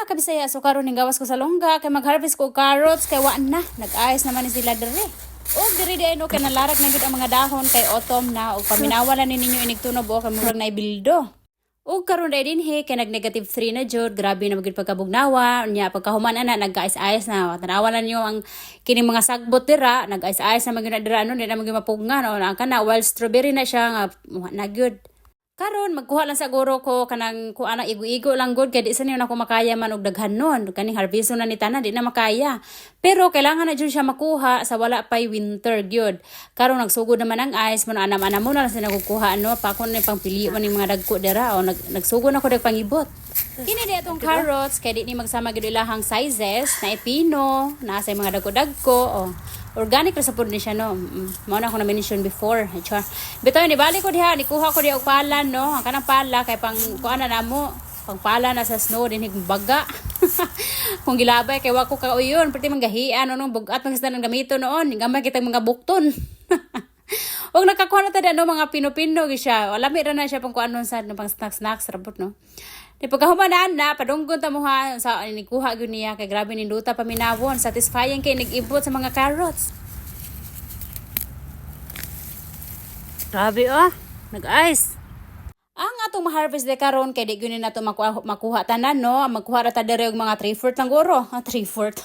Mga kabisaya, so karon gawas ko sa longga kay mag-harvest ko og carrots kay wa na, nag-ayos naman ni sila diri. Og diri di ay no kay nalarak na gyud ang mga dahon kay autumn na og paminawa na ni ninyo inig tunob o kay murag na ibildo. Og karon dai dinhi kay nag -3 na jud, grabe na magyud pagkabugnawa nya. Pagkahuman ana, nag-ayos-ayos na. Tanawa na ninyo ang kining mga sagbot dira, nag-ayos-ayos na magyud na dira no, di na magyud mapugnan o ang kana wild strawberry na siya nga na gyud. Karon magkuha lang siguro ko kanang kuha na igo-igo lang gud kay di sa niyo nako makaya man og daghan nun. Kaning harvest na ni tanan, di na makaya. Pero kailangan na jud siya makuha sa wala pay winter gyud. Karon nagsugod naman ang ice mo na, anam-anam mo na lang sila nagkukuha no pa ako ni pangpili man ning mga dagko dira o nagsugod na ko pangibot. Kini di atong carrots kay di ni magsama gyud ilahang sizes na ipino, naa sa mga dagko-dagko o organic ra sa pud ni siya no. Mao na ako na mention before. Char. Bitaw ni balik ko diha, nikuha ko diha og pala no. Ang kanang pala kay pang kuan na namo, pangpala na sa snow din baga. Kung gilabay kay wa ko kauyon, perti man gahian no nung bugat man sa nang gamito noon, gamay kitang mga bukton. Og nakakuha na ta no mga pino-pino gyud siya. Wala ra na siya pang kuan nun sa no, pang snacks snacks rabot no. Di pagkahuman na padunggon ta mo ha sa nikuha gyud niya kay grabe ninduta paminawon, satisfying kay nag-ibot sa mga carrots. Grabe oh, nag-ice. Ang atong ma-harvest de karon kay di gyud ni nato makuha tanan no, magkuha ra ta diri og mga 3/4 lang guro. Ah, 3/4.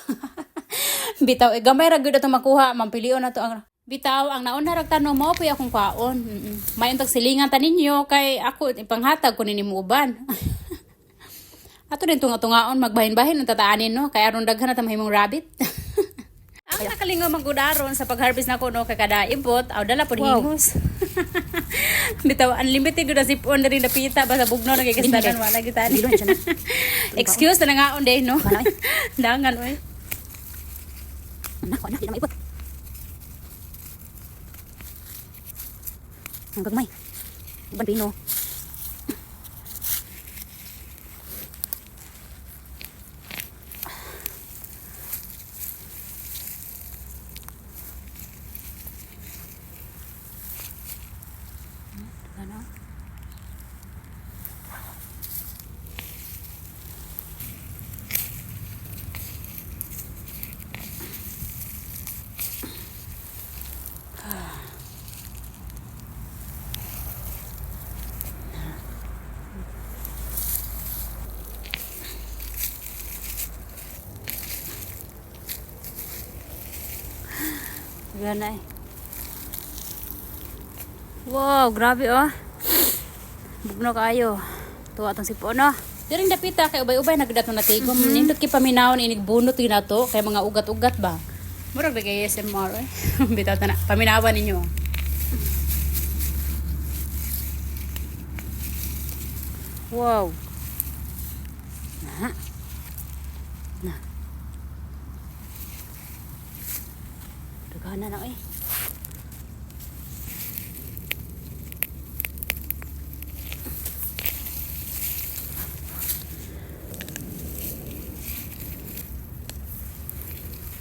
Bitaw eh, gamay ra gyud atong makuha, mampilion na to ang bitaw ang nauna rag tanom mo puy akong kwaon. May untag silingan ta ninyo kay ako ipanghatag ko nini mo uban. Ato din tunga-tungaon magbahin-bahin ang tataanin no kay aron daghan na ta mahimong rabbit. Ang nakalingaw magud aron sa pag-harvest nako no kay kada ibot aw dala pud hingos. Bitaw unlimited gud ang sipon diri napita ba sa bugnaw nagkikastanan wala gyud ani. Excuse na ngaon day no. Dangan oy. Anak, anak, di na maibot. Ang gagmay. Uban pino. Ano? Gana eh. Wow, grabe oh. Bugno kaayo. Tuwa atong sipon no. Diring dapita kay ubay-ubay nagdat na natigom. Nindot kay paminawon inig bunot gyud nato kay mga ugat-ugat ba. Murag nag ASMR eh. Bitaw ta na. Paminawan ninyo. Wow. Na. Na. Daghanan na eh.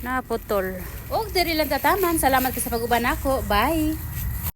Naputol. Og diri lang tataman. Salamat ka sa pag-uban nako. Bye.